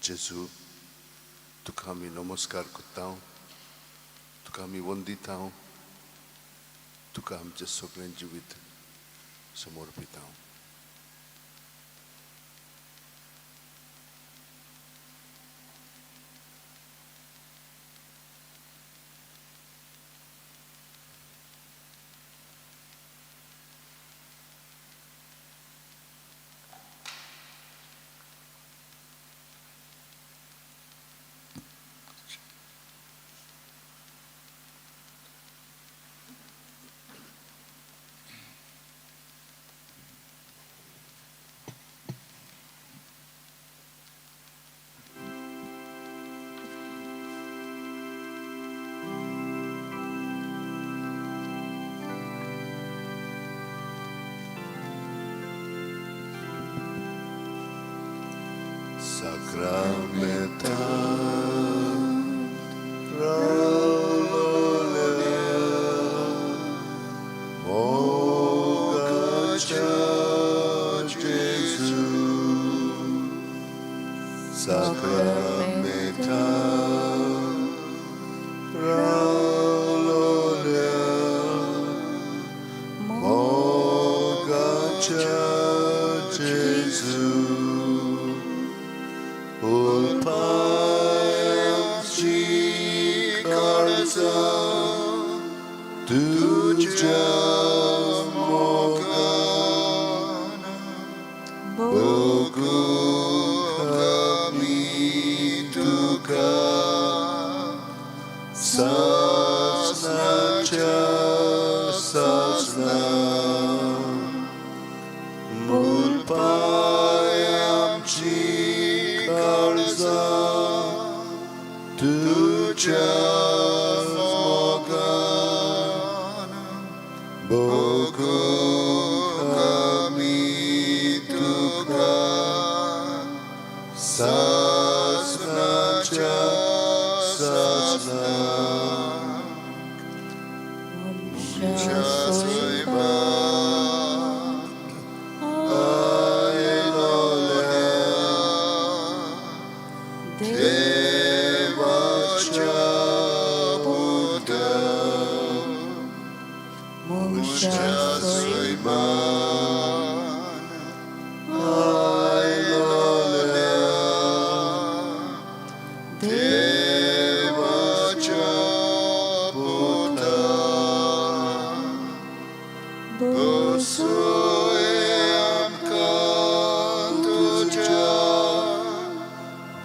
जेजू, तुका आमी नमस्कार करता, तुका आमी वंदिता, तुका आमचें सगळें जिवीत समर्पिता. Sacramental mogacha Jesu, Sacramental mogacha Jesu. Ulpayamchi kalza tuja mogan bogu kami tuka sasnacha sasna Mulpayamchi kalza tuja mogan bogu kami tuka sasnacha sasna. आमच्या Soyba आयलोल्या देवाच्या पुता मनशा सैमान आयलोल्या देवाच्या पुता बसूय आमकां तुज्या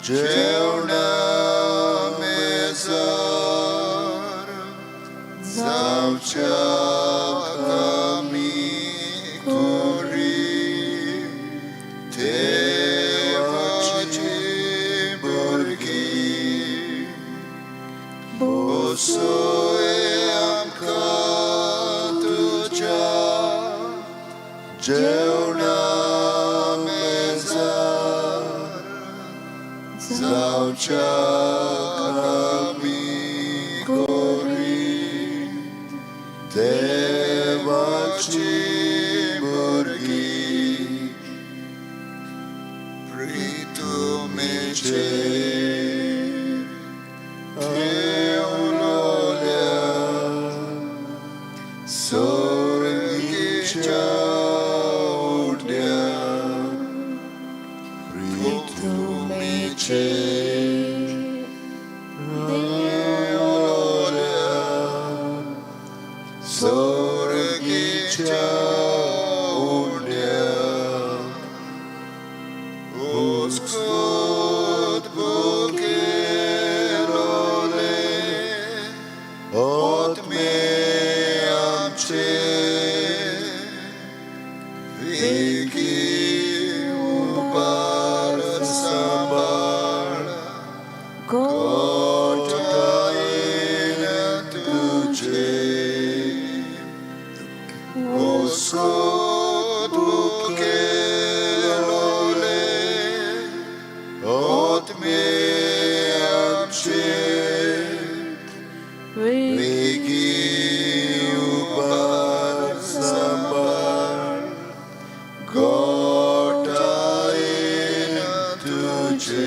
जेवणा मेजार जावच्या आमी कुरी देवाची भुरगीं. बसूय आमकां तुज्या जेवणा मेजार जावच्या आमी गोरी देवाची भुरगीं. प्रितुमेचे ठेवलोल्या सोर्गीच्या उड्या प्रितुमेचे ठेवलोल्या सोर्गीच्या उड्या उस्कूत बुकेलोले आत्मे आमचे वेगी उबार सांबाळ घोटायेन तुझे. उस्कूत बुकेलोले आत्मे आमचे वेगी उबार सांबाळ घोटायेन तुझे.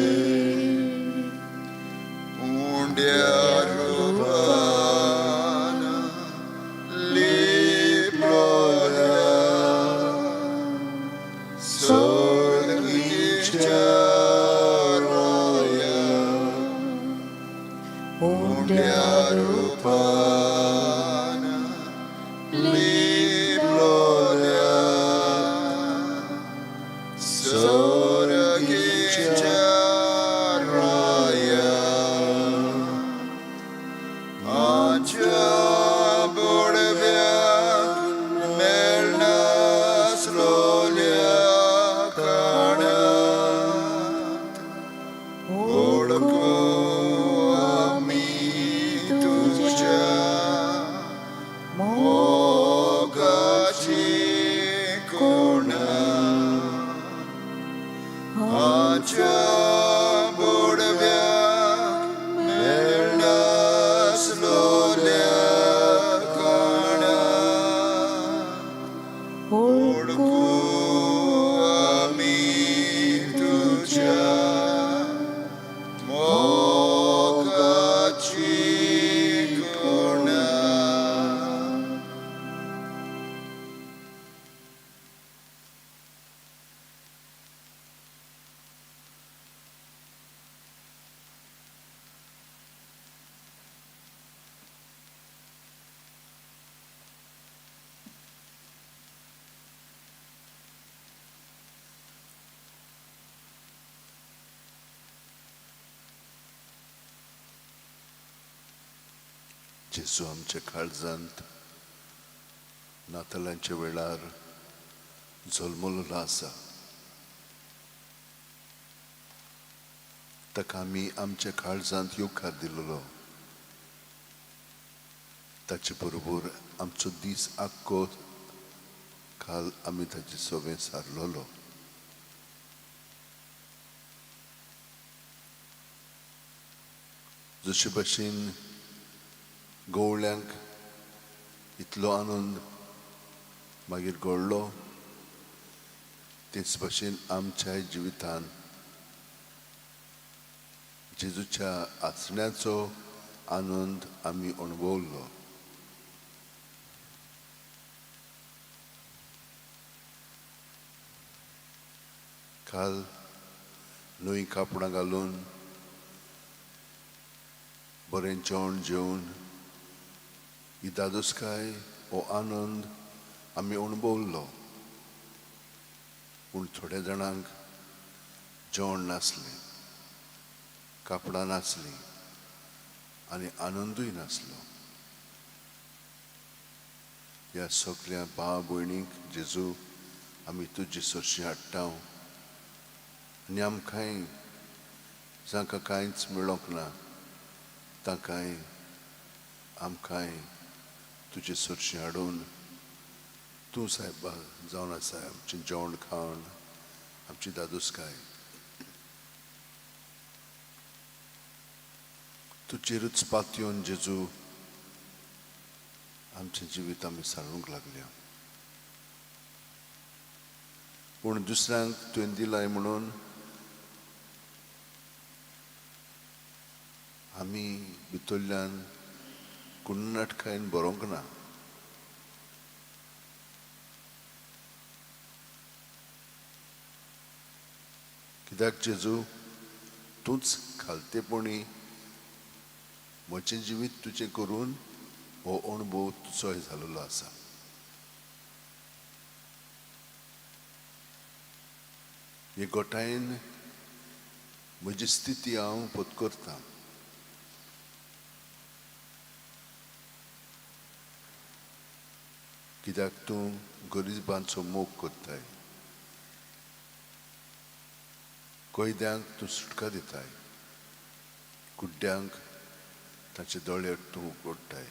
हुडकू आमी तुज्या मोगाची गुणां. जेजू आमच्या काळजांत नातालांच्या वेळार जल्मलेलो आसा. ताका आमी आमच्या काळजांत येवकार दिलेलो. ताचे बरोबर आमचो दीस आख्खो काल आमी ताचे सवें सारलेलो. जशे भशेन गवळ्यांक इतलो आनंद मागीर घडलो, तेच भशेन आमच्या जिवितान जेजूच्या आसण्याचो आनंद आमी अणभवलो. काल नवीं कापडां घालून बरें जेवण जेवन ही दादोसकाय हो आनंद आमी अणभवलो. पूण थोड्या जाणांक जेवण नासलें, कापडां नासलीं आनी आनंदूय नासलो. ह्या सगल्या भाव भयणींक जेजू आमी तुजे सरशी हाडटा आनी आमकांय जांकां कांयच मेळोंक ना तांकांय आमकांय तुजे सरशी हाडून तूं सायबा जावन आसा आमचें जेवण खाण, आमची दादोसकाय तुजेरूच पातयेवन जेजू आमचें जिवीत आमी सारूंक लागल्या. पूण दुसऱ्यांक तुवें दिलाय म्हणून आमी भितरल्यान कुन्नाटकायेन बरोवंक ना. कित्याक जेजू तूंच खालतेपणी म्हजें जिवीत तुजें करून हो अणभव तुजोय जालेलो आसा. हे गोठायेन म्हजी स्थिती हांव पत्करतां. कित्याक तूं गरिबांचो मोग करताय, कैद्यांक तूं सुटका दिताय, कुड्ड्यांक ताचे दोळे तूं उगडटाय.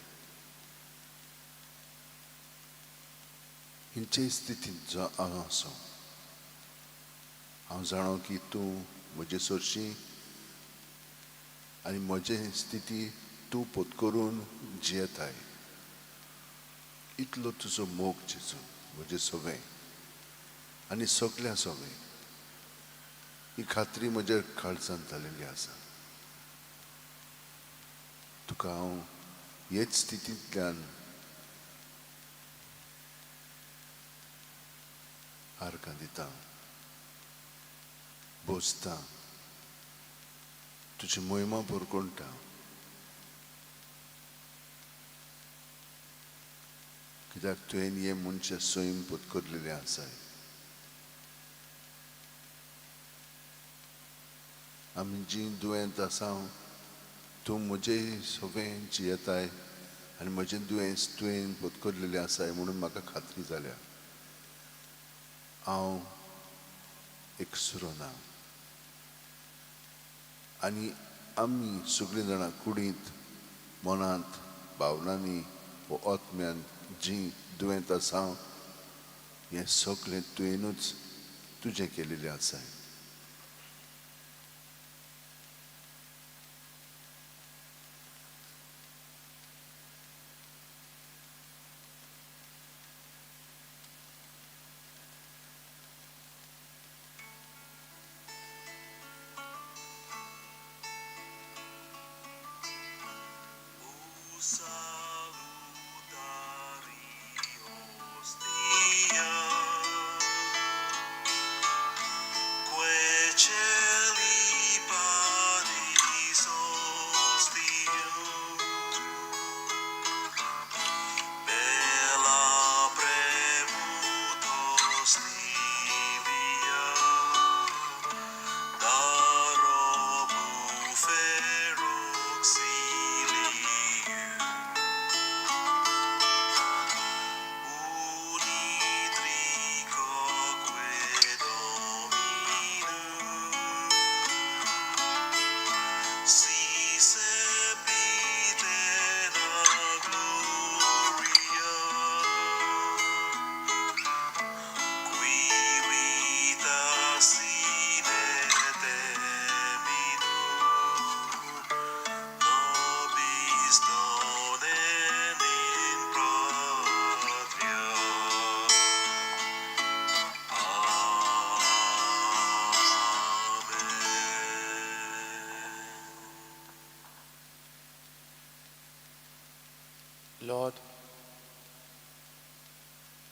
हिंचे स्थितींत हांव आसूं, हांव जाणो की तूं म्हजे सरशी आनी म्हजे स्थिती तूं पत्करून जियेताय. इतलो तुजो मोग जेजू म्हजे सवें आनी सगल्या सवें ही खात्री म्हज्या काळजांत जालेली आसा. तुका हांव हेच स्थितींतल्यान आर्गां दिता, बोसता, तुजी मोहिमा भरकोणटा. कित्याक तुवें हें मनशां सैम पत्करलेलें आसाय. आमी जीं दुयेंत आसा तूं म्हजे सगळें जियेताय आनी म्हजें दुयेंस तुवें पत्करलेलें आसाय म्हणून म्हाका खात्री जाल्या. हांव एकसुरो ना आनी आमी सगळीं जाणां कुडींत, मनांत, भावनांनी व आत्म्यान जीं दुयेंत आसा हें सगळें तुवेंनूच तुजें केलेलें आसाय.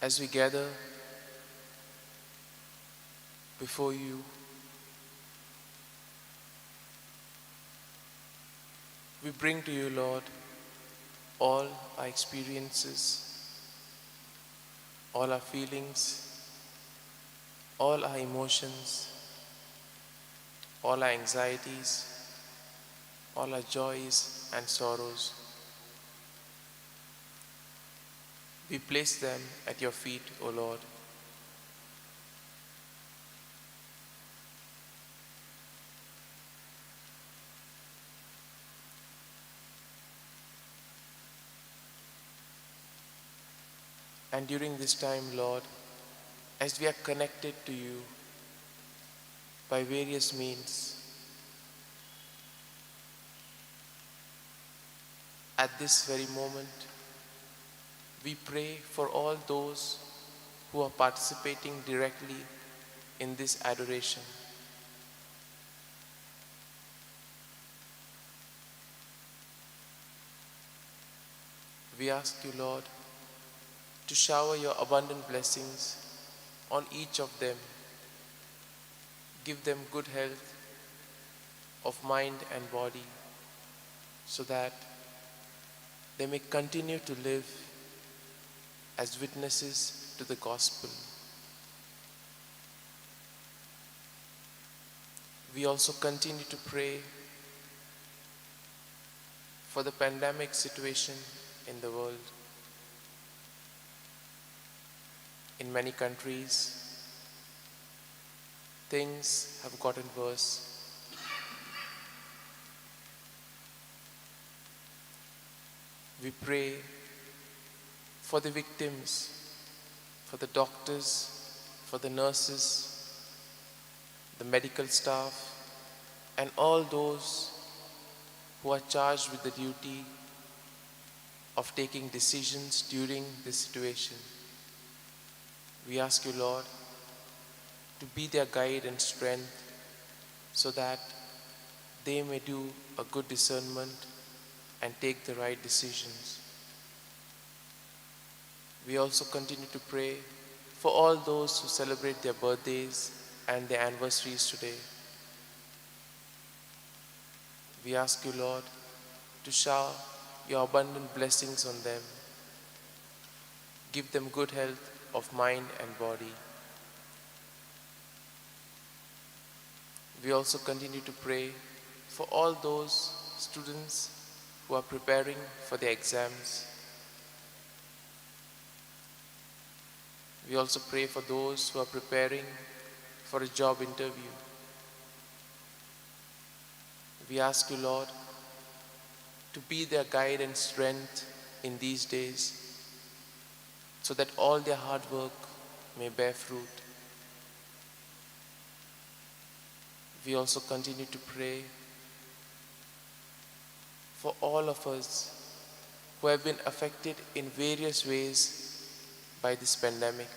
As we gather before you, we bring to you, Lord, all our experiences, all our feelings, all our emotions, all our anxieties, all our joys and sorrows. We place them at your feet, O Lord. And during this time, Lord, as we are connected to you by various means, at this very moment, we pray for all those who are participating directly in this adoration. We ask you, Lord, to shower your abundant blessings on each of them. Give them good health of mind and body, so that they may continue to live as witnesses to the gospel. We also continue to pray for the pandemic situation in the world. In many countries, things have gotten worse. We pray for the victims, for the doctors, for the nurses, the medical staff, and all those who are charged with the duty of taking decisions during this situation. We ask you, Lord, to be their guide and strength so that they may do a good discernment and take the right decisions. We also continue to pray for all those who celebrate their birthdays and their anniversaries today. We ask you, Lord, to shower your abundant blessings on them. Give them good health of mind and body. We also continue to pray for all those students who are preparing for their exams. We also pray for those who are preparing for a job interview. We ask you, Lord, to be their guide and strength in these days, so that all their hard work may bear fruit. We also continue to pray for all of us who have been affected in various ways by this pandemic.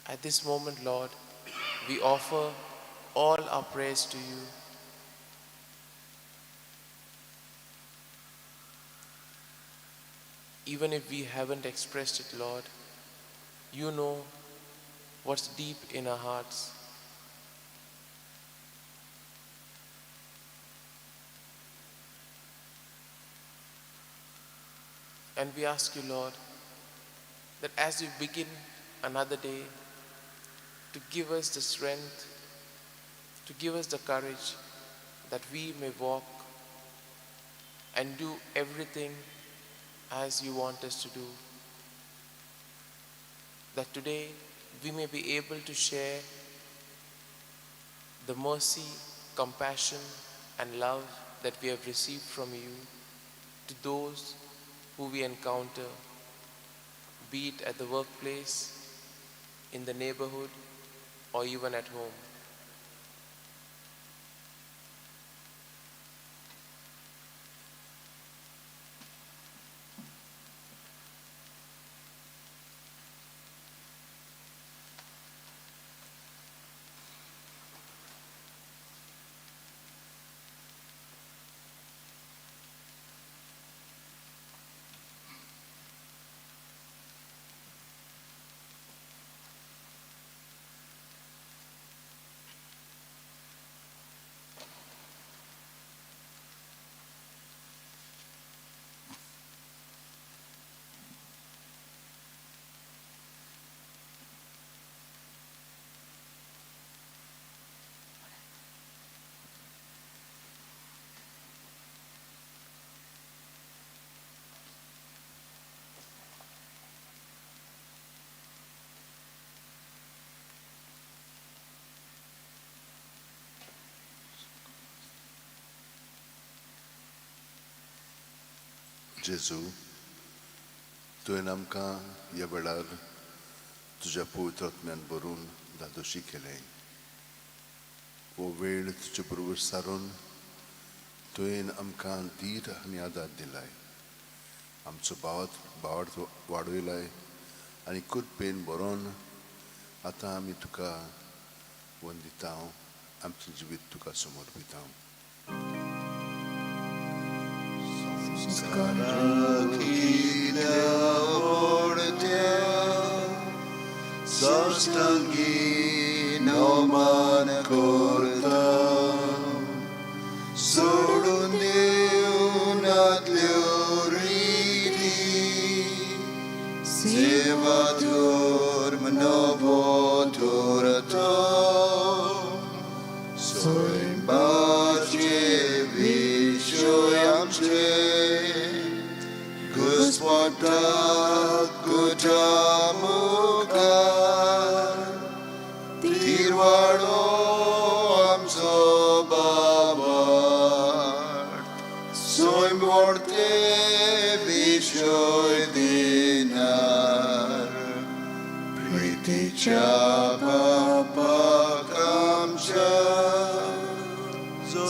At this moment, Lord, we offer all our prayers to you. Even if we haven't expressed it, Lord, you know what's deep in our hearts. And we ask you, Lord, that as we begin another day, to give us the strength, to give us the courage that we may walk and do everything as you want us to do. That today we may be able to share the mercy, compassion, and love that we have received from you to those who we encounter, be it at the workplace, in the neighborhood, or even at home. जेजू, तुवें आमकां ह्या वेळार तुज्या पवित्र आत्म्यान भरून धादोशी केलें. हो वेळ तुजे बरोबर सारून तुवें आमकां धीर आनी आदार दिलाय, आमचो भावार्थ वाडयलाय आनी कृपेन बरोवन आतां आमी तुका वंदिता, आमचें जिवीत तुका समर्पिता. साष्टांगी नमन करता, सोडून दिवनातल्यो रिती, सेवा धर्म नवो धरता, सैमाचे विशय आमचे घुस्पटा कुटा मुखार, तिरवाडो आमचो बाबाट, सैम व्हडते विशय दिनार, प्रितीच्या बापाक आमच्या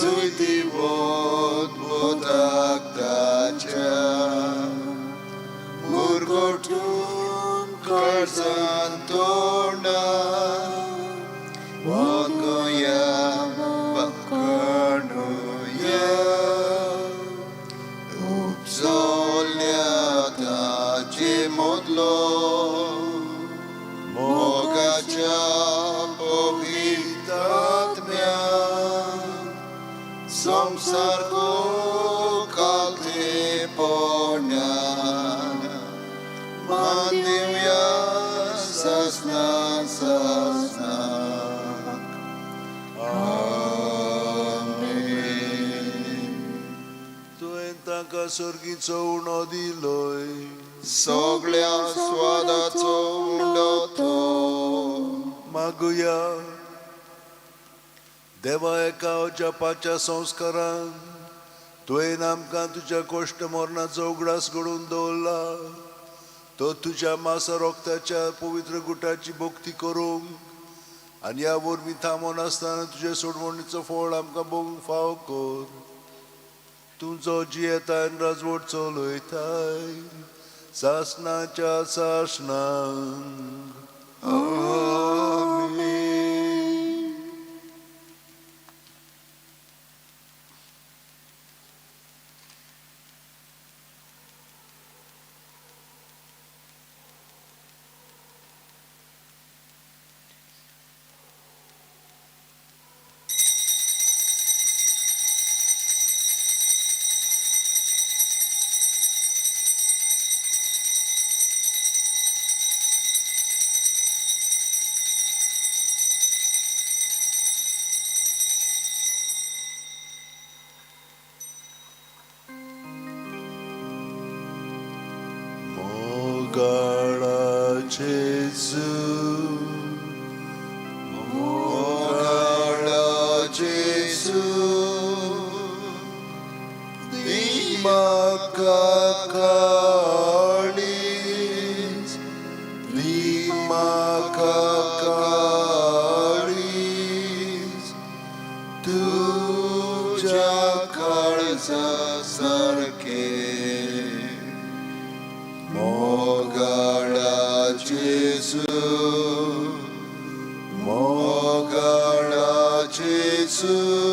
जैती वत वताक ताच्या, मुरगोटून काळजान तोंडा वागोया वाकाणुया, उपजोल्या ताचे मदलो मोगाच्या पवित्र आत्म्या, संसार कालते पोण्यान मान दिवया सासना सासनाक. आमेन. तुवें तांकां सर्गीचो उणो दिलोय, सगळ्या स्वादाचो उंडो तो. मागुया. देवा, एका जपाच्या संस्कारान तुवें आमकां तुज्या कोश्ट मरणाचो उगडास घडोवन दवरला. तो तुज्या मासा रोगताच्या पवित्र गुटाची भक्ती करूंक आनी ह्या वरवीं थांबोन आसतना तुजे सोडवणीचो फळ आमकां भोगूंक फाव कर. तुजो जियेताय राजवट चलयताय सासणाच्या सासणाक. आमेन. मोगाळा जेजू, मोगाळा जेजू, दी म्हाका काळीज, दी म्हाका काळीज, तुज्या काळजा सारकें. मोगाळा जेजू, मोगाळा जेजू.